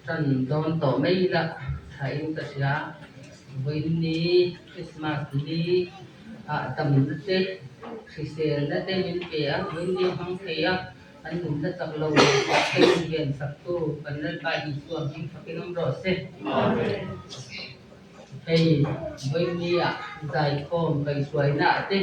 Ṭan dawn tawh mai ila thain ka hria. Vawiin Christmas ni ah damna te, hriselna te min pe a, vawiin ni a hmang thei a, kan nunna chak lo te min ven saktu kan Lalpa Isua hming fakin awm rawh se. Hei vawiin ni ah zaikhawm kaihhruaina ah te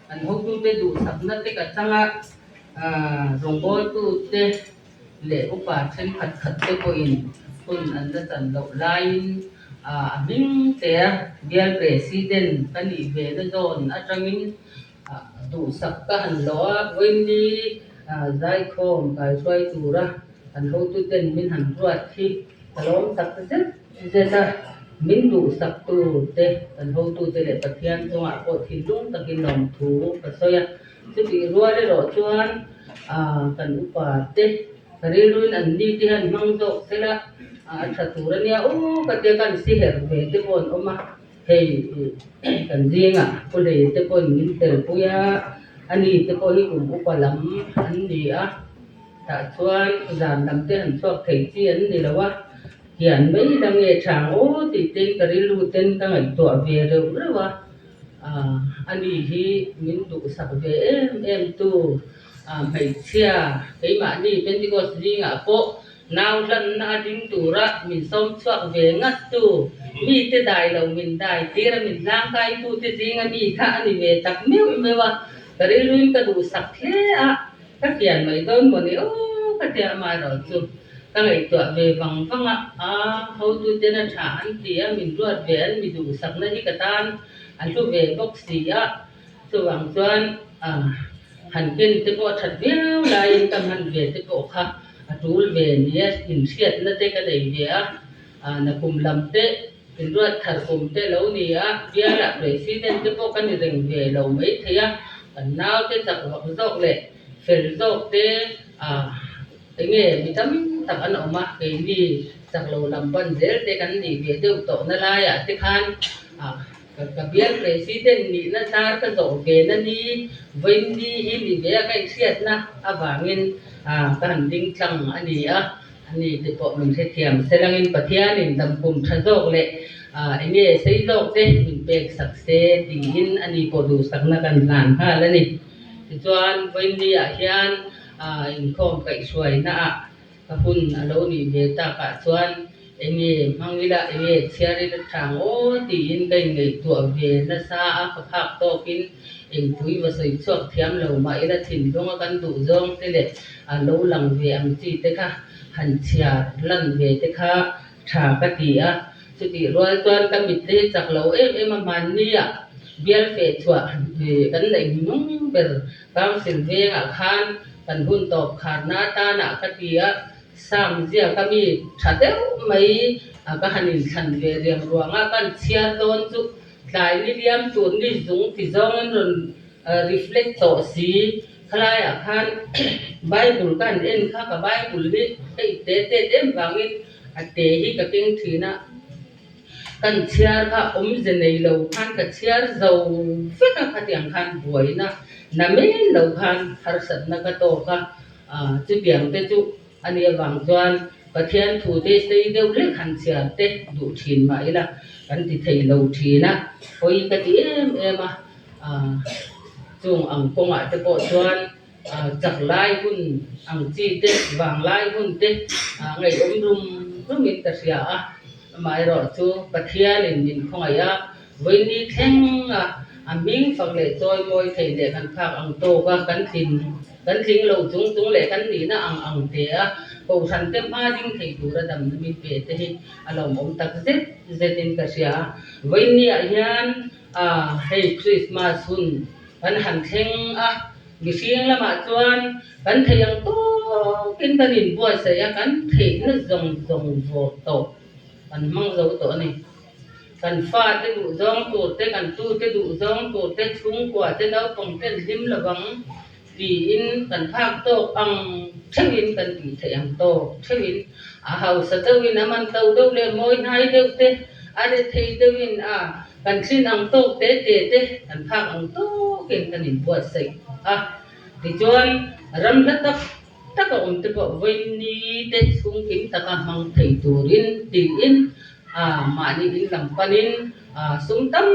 kan hotute duhsakna te ka chang a, rawngbawltute leh upa thenkhat khat te pawhin hun an la chan loh laiin a hming che a bial president ka nih ve na zawn atangin duhsak ka han lawh a, vawiinni zaikhawm kaihruai tura kan hotuten min han ruat hi ka lawm tak zet zet a, min duhsak turte kan hotute leh Pathian chungah pawh thinlung takin lawmthu ka sawi a. Chutih rual erawh chuan kan upa te ka rilruin an ni te hian hmang zawk sela a tha tur a nia aw ka tia kan si herh ve te pawh an awm a, hei kan zingah pu hlei te pawhin min telpui a, a ni te pawh hi kum upa lam an ni a, tah chuan zan lam te han chhuak thei chi an ni lo a, hian mai la nge thang aw tih ten ka rilru ten ka ngaihtuah ve reuh reuh a. Ani hi min duhsak ve em em tu hmeichhia keimahni Pentecost zingah pawh nau hlanna a ding tura min sawm chhuak ve ngat tu, mite dai lo min dai tir a min hlangkai tute zinga mi kha a ni ve tak meuh meuh a, ka rilruin ka duhsak hle a, ka kian mai dawn maw ni aw ka tia amaherawhchu ka ngaihtuah ve vang vang a, a hotuten a tha an ti a, min ruat ve an mi duhsakna hi ka tan a hlu ve bawk si a, chuvang chuan han ken te pawh a that viau laiin ka hman ve te pawh kha a tul ve nia inhriatna te ka nei ve a, nakum lam te inruat thar kum te lo ni a, bialah president te pawh ka ni reng ve lo maithei a, kan naute chak vak zawk leh fel zawk te Enge mi tam tak an awm a, keini chak lo lam ban zel te kan nih ve deuh tawh na laiah te khan ka bial president nihna tar ka zawh ve na ni vawiin hi ni ve a ka inhriatna avangin ka han ding tlang a ni a, ani te pawh min hrethiam selangin Pathianin damkum tha zawk leh enge sei zawk te min pek sak se tiin ani pawh duhsakna kan hlan nghal a ni. Tichuan vawiin ah hian Inkhawm kaihhruaina ah ka hun a lo nih ve tak ah chuan enge hmang ila enge chhiar ila thang aw tiin ka inngaihtuah ve nasa a, ka phak tawkin engpui va sawi chhuak thiam lo mah ila thinlunga kan duh zawng te leh a lo lang ve ang chi te kha han chhiar lan ve te kha tha ka ti a, chutih rual chuan ka mit te hi chak lo em em a hmanni ah bial feh chhuah kan neih hnung ber Council vengah khan kan hun tawp kharna atanah ka ti a, Sam ziaka mi tha deuh mai ka han inthlan ve riang ruanga kan chhiar dawn chu tlai ni liam tur ni zung ti zawng an rawn reflect tawh si. Khalaiah khan Bible ka han en kha ka Bible hi ka ip tet tet em vangin a te hi ka keng thin a. Kan chhiar kha awmze nei lo khan ka chhiar zo vek a, khatiang khan buaina na men lo khan harsatna ka tawk a, chutiang te chu a nih avang chuan Pathian thu te sei deuh hlek han chhiar te duh thin mah ila kan ti thei lo thin a, pawi ka ti em em a, chung ang kawngah te pawh chuan chak lai hun ang chi te, vang lai hun te ngaihawm rum rumin ka hria a, amaherawhchu Pathianin min khawngaih a, vawiini thleng a a hming fak leh chawi mawi thei leh kan phak ang tawk a, kan tlin kan tling lo chung chung leh kan nihna ang ang te a, kohhran te hma ding thei tura damna min pe te hi a lawmawm tak zet zetin ka hria a, vawiini-ah hian hei Christmas hun kan han thleng a. Mihring lamah chuan kan theih ang tawkin kan inbuatsaih a, kan theihna zawng zawng vawh tawh kan hmang zo tawh a ni. Kan fate duhzawng tur te, kan tute duhzawng tur te, chhungkua te, naupang ten hlim lovang tiin kan phak tawk ang theuhin kan tih theih ang tawk theuhin a hausa deuhin a man to deuh leh mawi hnai deuh te, a rethei deuhin a Kan thlin ang tawk te te te kan phak ang tawkin kan inbuatsaih a. Tichuan, ram hla tak taka awm te pawh vawiin te chhungkim taka hmang thei turin tiin mahni in lam panin sum tam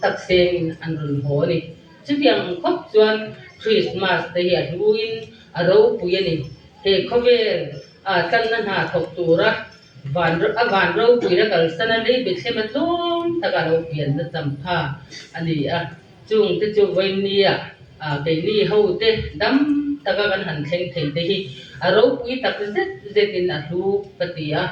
tak sengin an rawn haw a ni. Chutiang ang khawp chuan Krismas te hi a hluin a ropui a ni. He khawvel tlanna hna thawk tura van a van ropuina kalsan a lei Bethlehem a tlawm taka lo pianna champha a ni a. Chung te chu vawinia keini ho te dam taka kan han thleng thei te hi a ropui tak zet zetin a hlu ka ti a.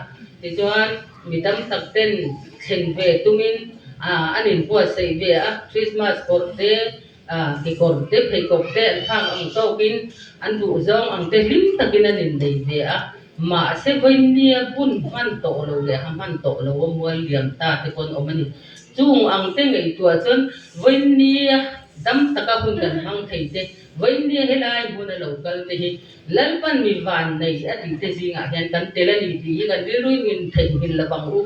Tichuan mi tam tak ten thlen ve tumin an inbuatsaih ve a, Christmas kawr te, kekawr te, pheikhawk te an phak ang tawkin an duhzawng ang te hlim takin an innei ve a. Mahse vawinia bun hman tawh lo leh ha hman tawh lo a mual liam ta te pawh an awm a ni. Chung ang te ngaihtuah chuan vawinia dam taka hun kan hmang thei te, vawinia helai hmun a lo kal te hi Lalpan mi van nei a tih te zingah hian kan tel a ni tih hi kan rilru in theihnghilh lo vang u.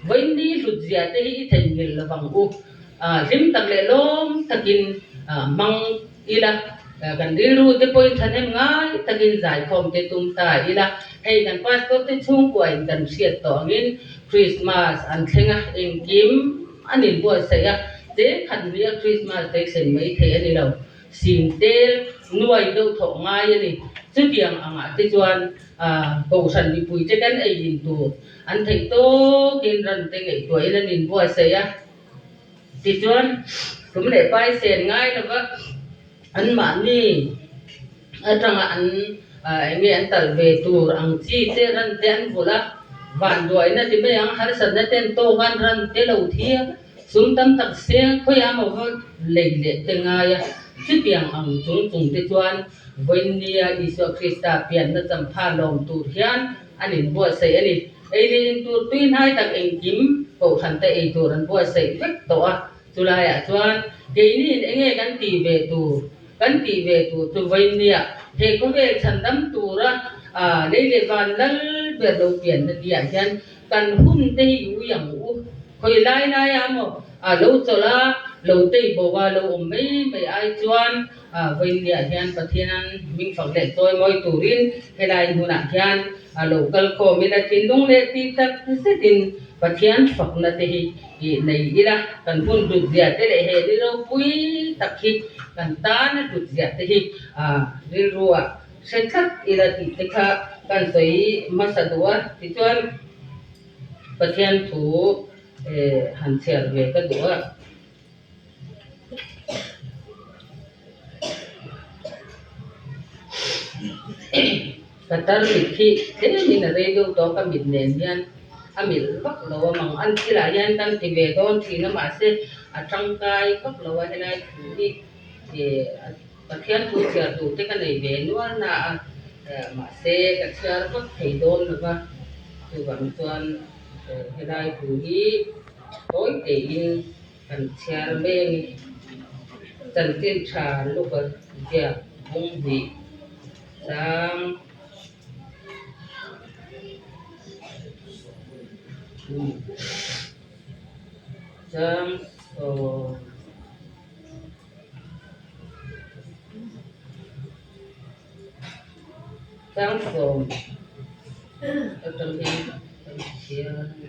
Vawiini hlutzia te hi i theihnghilh lo vang u. Hlim tak leh lawm takin hmang ila, kan rilru te pawhin thahnem ngai takin zaikhawm te tum ta ila. Hei kan pastor te chhungkuain kan hriat tawh angin Christmas an thleng a, engkim an inbuatsaih a, chengkhat hnih a Christmas te thlen mai theih a ni lo. Singtel nuai deuh thawh ngai a ni. Chutiang angah te chuan Kohhran mipuite kan ei in tur an theih tawkin ran te ngaihtuahin an inbuatsaih a. Tichuan, tum leh pai sen ngai lova anmahni atanga an eng nge an talh ve tur ang chi te ran te an vulh a, vanduaina ti mai ang harsatna ten tawk an ran te lo thi a, sum tam tak seng khawiah maw va lei leh te ngai a. Chutiang ang chung chung te chuan vawinia Isua Krista pianna champha lawm tur hian an inbuatsaih a ni. Ei leh in tur tui hnai tak engkim kohhran te ei tur an buatsaih vek tawh a, chulaiah chuan keiniin enge kan tih ve tur kan tih ve tur chu vawinia he khawvel chhandam tura lei leh van lal ber lo pianna tihah hian kan hun te hi i ui ang u. Khawi lai laiah maw lo chawlh a, lo tei bo a, lo awm mai mai ai chuan Vawinia hian Pathianan hming fak leh chawi mawi turin helai hmunah hian a lo kal khawm ila, thinlung leh tih tak zetin Pathian fakna te hi nei ila, kan hun hlutzia te leh he ni ropui tak hi kan tana hlutzia te hi rilruah hre tlat ila tih te kha kan sawi hmasa duh a. Tichuan Pathian thu han chhiar ve ka duh a. Ka tar mit khi tlemin a rei deuh tawh a, ka mit nen hian a milh vak lo a mang. An thilah hian kan ti ve dawn thin a mahse a tangkai vak lo a helai thu hi Pathian thu chhiar tur te ka nei ve nual na a mahse ka chhiar vak thei dawn lo va chuvang chuan helai thu hi tawi tein Kan chhiar meng chanchin tha luka ziak bung hnih chang chang sawm. Chang sawm atangin kan chhiar a ni.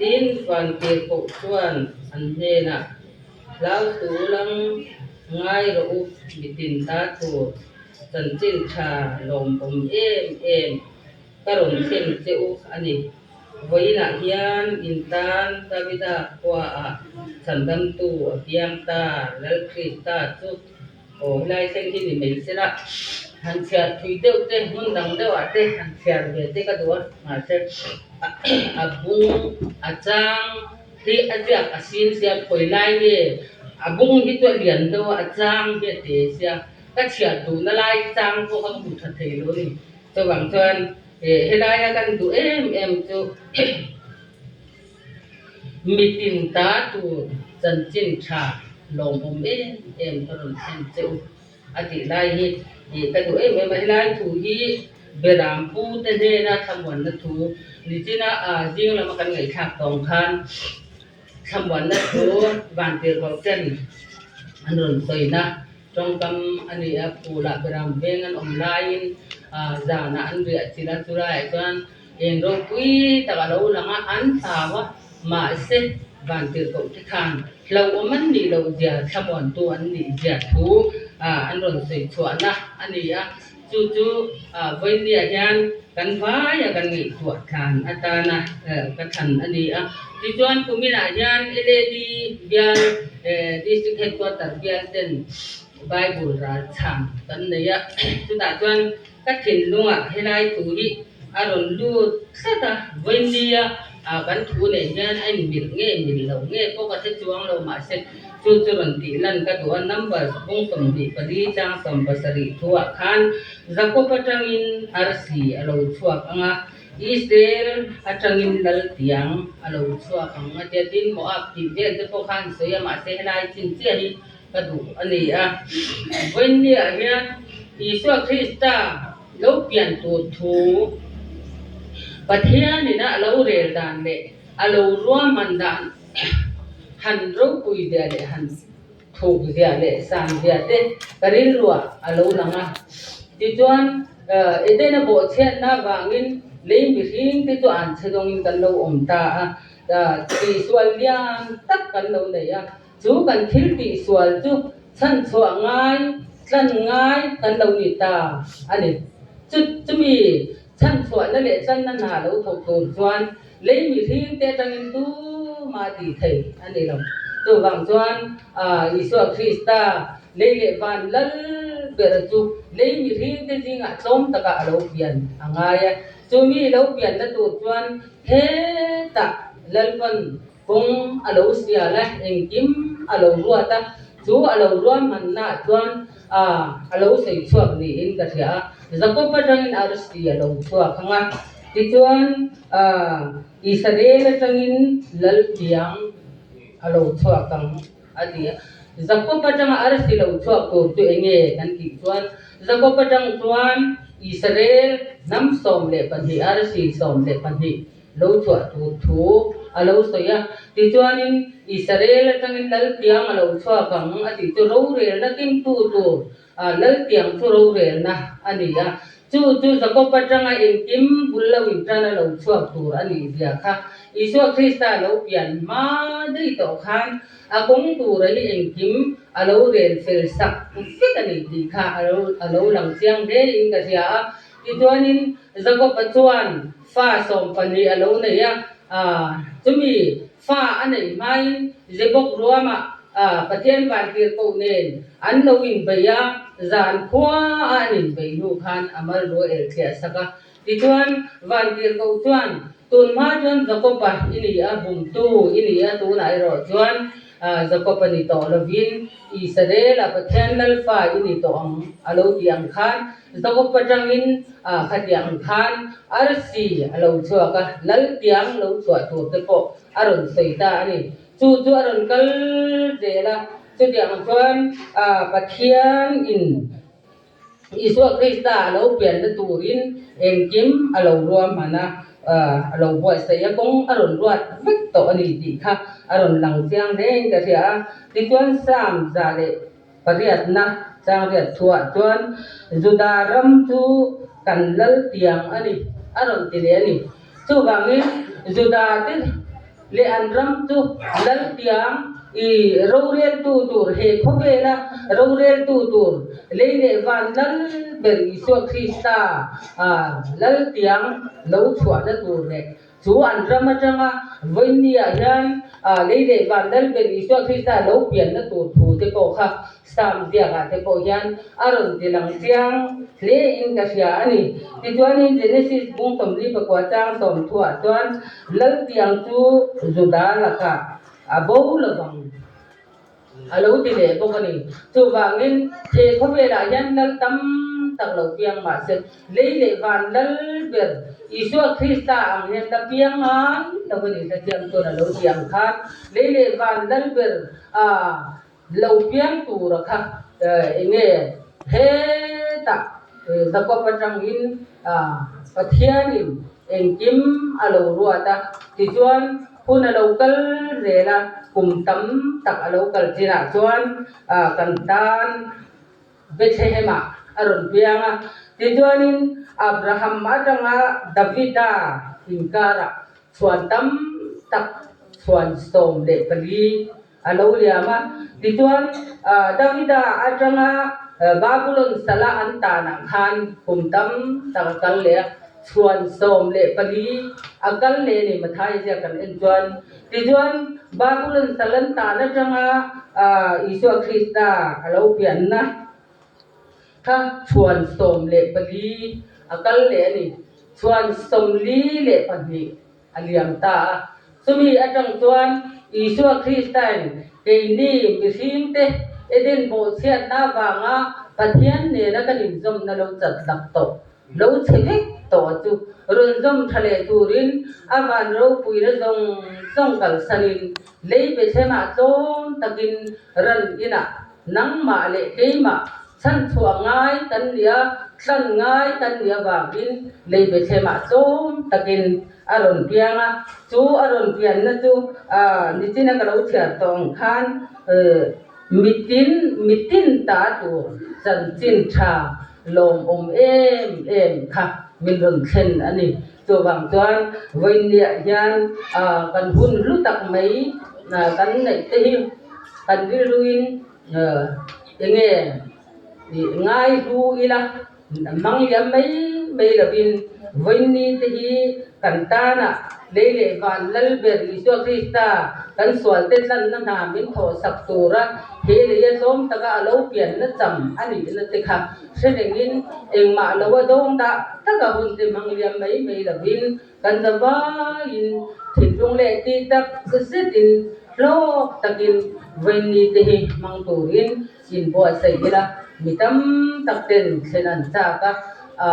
Tin, Vantirhkoh chuan an hnenah, Hlau tu lang ngai rawh u, mitin ta tur chanchin tha lawmawm em em ka rawn thlen che u a ni. Vawiinah hian in tan Davida khuaah chhandamtu a piang ta, Lal Krista chu. Aw helai thleng hi ni mai sela, han chhiar thui deuh te, hmun dang deuhah te han chhiar ve te ka duh a, mahse a bung a chang hi a ziak a sin sia khawi lai nge a bung hi chu a lian deuh a, a chang hi a te sia, ka chhiar duhna lai chang pawh ka hmu tha thei lo a ni. Chuvang chuan helaia kan duh em em chu Mitin ta tur chanchin tha lawmawm em em ka rawn thlen che u a tih lai hi ih ka duh em em a, helai thu hi Beram pu te hnena thlamuanna thu nichina zing lama kan ngaihthlak tawng khan thlamuanna thu Vantirhkoh ten an rawn sawina. Tawngkam a ni a, phulah beram veng an awm laiin zanah an riah chilh a, chulaiah chuan eng ropui tak a lo lang a, an hlau a, mahse vantirhkoh te khan hlauhawm an nih loh zia thlamuantu an nih zia thu an rawn sawi chhuahna a ni a, chu chu vawinia hian kan vaia kan ngaihtuah thlan atana ka thlan a ni a. Tichuan kuminah hian LAD bial District Headquarter bial ten Bible ral chhan kan nei a, chutah chuan ka thinlungah helai thu hi a rawn lut tlat a, vawinia kan thu nen hian a inmilh nge milh loh nge pawh ka hre chuang lo mahse chu chu rawn tih lan ka duh a, number 24 chang 70 thuah khan Jakob atangin arsi a lo chhuak ang a, Israel atangin Laltiang a lo chhuak ang a tia, tin Moab tih vel te pawh khan sawi a mahse helai chin chiah hi ka duh a ni a. Vawiinniah hian Isua Krista lo pian tur thu Pathianin a lo rel dan leh a lo ruahman dan han ropui zia leh han thuk zia leh san zia te ka rilruah a lo lang a. Tichuan Edena bawhchhiatna avangin lei mihring te chu an chhe dawngin kan lo awm ta a, tihsual lian tak kan lo nei a. Chu kan thil tihsual chu chhanchhuah ngai, tlan ngai kan lo ni ta a ni. Chu chumi chhanchhuahna leh tlanna hna lo thawk tur chuan lei mihring te atangin tumah tih thei a ni lo. Chuvang chuan Isua Krista lei leh van lal ber chu lei mihring te zingah tlawm takah a lo pian a ngai a. Chumi lo pianna tur chuan hetah Lalpan Kawng a lo sial a, engkim a lo ruat a, chu a lo ruahmannaah chuan a lo sawi chhuak niin ka hria a, Jakob atangin arsi a lo chhuak ang a, tichuan Israel atangin Lalpiang a lo chhuak ang a ti a. Jakob atanga arsi lo chhuak tur chu eng nge kan tih chuan Jakob atang chuan Israel hnam 12 arsi 12 lo chhuah tur thu a lo sawi a. Tichuanin, Israel atangin Lalpiang a lo chhuak ang a tih chu rorelna kengtu tur Lalpiang chu rorelna a ni a. Chu chu Jakob atanga engkim bul lo intan a lo chhuak tur a nih zia kha Isua Krista lo pian hma daih tawh khan a kawng tura hi engkim a lo rel fel sak vek a ni tih kha a lo lang chiang hle in ka hria a. Tichuanin Jakob-a chuan fa 12 a lo nei a, chumi fa a neih hmain Jebok ruamah Pathian vantirhkoh nen an lo inbei a, zan khua a an inbei hnu khan a mal ruah el thliah sak a. Tichuan vantirhkoh chuan, Tun hma chuan Jakob-a i ni a, bumtu i ni a, tunah erawh chuan Jakob-a ni tawh lovin Israel-a Pathian Lalfa i ni tawh ang a lo ti ang khan Jakob atangin khatiang ang khan arsi a lo chhuak a, Laltiang lo chhuah tur te pawh a rawn sawi ta a ni. Chu chu a rawn kal zel a, chutiang chuan Pathianin Isua Krista a lo pianna turin engkim a lo ruahman a, a lo buatsaih a, kawng a rawn ruat vek tawh a ni tih kha a rawn lang chiang reng ka hria a. Tichuan Psalm 108 changriat thuah chuan Juda ram chu kan lal tiang a ni a rawn ti leh a ni. Chuvangin Juda te leh an ram chu lal tiang i roreltu tur he khawvela roreltu tur lei leh van lal ber Isua Krista lal tiang lo chhuahna tur leh Chu an ram atanga vawinia hian lei leh van lal ber Isua Krista lo pianna tur thu te pawh kha Psalm ziakah te pawh hian a rawn ti lang chiang hle in ka hria a ni. Tichuanin Genesis bung 44 chang 30 ah chuan Laltiang chu Juda lakah a bo lovang. A lo ti leh bawk a ni. Chuvangin, he khawvelah hian lal tam tak lo piang mah se, lei leh van lal ber Isua Krista ang hian la piang ngai lo a ni. Hlathiam chuan a lo ti ang khan, lei leh van lal ber a lo piang tura kha eng nge hetah Jakob atangin Pathianin engkim a lo ruat a, tichuan Hun a lo kal zel a, kum tam tak a lo kal chinah chuan kan tan Bethlehem-ah a rawn piang a. Tichuanin Abraham atanga Davida inkarah chhuan tam tak chhuan 14 a lo liam a. Tichuan Davida atanga Babulon sala an tanah khan kum tam tak a kal leh a, chhuan 14 a kal leh a ni Matthai ziak kan en chuan. Tichuan Babulon sal an tan atanga Isua Krista a lo pianna kha chhuan 14 a kal leh a ni. Chhuan 42 a liam ta a. Chumi atang chuan Isua Kristain keini mihringte Eden bawhchhiatna avanga Pathian nena kan inzawmna lo chat hlak tawh, lo chhe vek tawh chu rawn zawm tha leh turin a van ropuina zawng zawng kalsanin lei Bethlemah tlawm takin ran inah nangmah leh keimah Chhanchhuah ngai kan ni a, tlan ngai kan nih avangin lei Bethlemah tlawm takin a rawn piang a. Chu a rawn pianna chu nichina ka lo chhiar tawh ang khan mitin mitin ta tur chanchin tha lawmawm em em kha min rawn thlen a ni. Chuvang chuan vawiinniah hian kan hun hlu tak mai kan neih te hi kan rilruin Enge ngai hlu ila mang liam mai mai lovin vawiinni te hi kan tana lei leh van lal ber Isua Krista kan sual te tlanna hna min thawhsak tura he leia tlawm taka a lo pianna cham a nihna te kha hre rengin engmah lo a dawng dah taka hun te mang liam mai mai lovin Kan zavaiin thinlung leh ti tak zetin hlawk takin vawiinni te hi hmang turin inbuatsaih ila, mi tam tak ten thlen an chak a,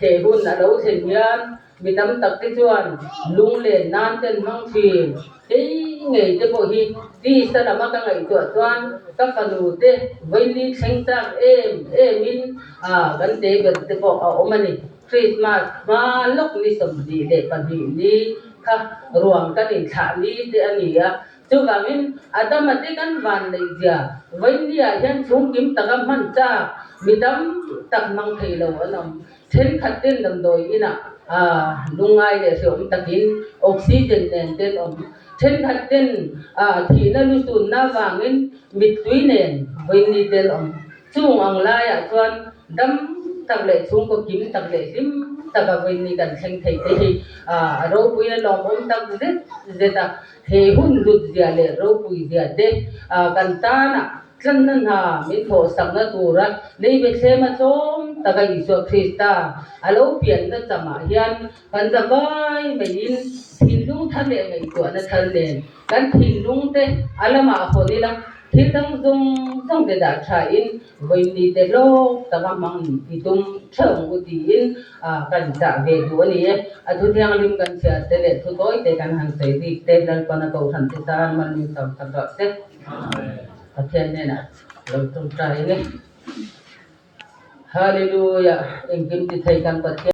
he hun a lo thlen hian mi tam tak te chuan lunglen nan ten hmang thin. Kei ngei te pawh hi tisa lama ka ngaihtuah chuan ka fanu te vawiinni thleng chak em emin kan te ber te pawh a awm a ni. Christmas hma lawk ni 22 ni kha ruang kan inthlah ni te a ni a, chuvangin Adama te kan van neih zia vawiinniah hian chhungkim taka hman chak mi tam tak hmang thei lo an awm. Thenkhat ten damdawi inah lungngai leh hrehawm takin oxygen nen ten awm. Thenkhat ten thihna lusunna avangin mittui nen vawiinni ten awm. Chung ang laiah chuan dam tak leh chhungkaw kim tak leh hlim taka vawiinni kan thleng thei te hi a ropui a lawmawm tak zet zet a. He hun hlut zia leh ropui zia te kan tanah tlanna hna min thawhsakna tura lei Bethlehema tlawm taka Isua Krista a lo pianna chamah hian kan zavai maiin thinlung thar leh ngaihtuahna thar nen kan thinlung te a lamah hawn ila Thil dang zawng zawng te dah tha in vawiinni te hlawk taka hmang i tum theuh ang u tiin kan chah ve duh a ni e. A thu thianghlim kan chhiar te leh thu tawi te kan han sawi bik te Lalpana Kohhran te tan malmin sam sak rawh se. Pathian hnenah lo tawngtai ang e. Hallelujah engkim ti thei kan Pathian.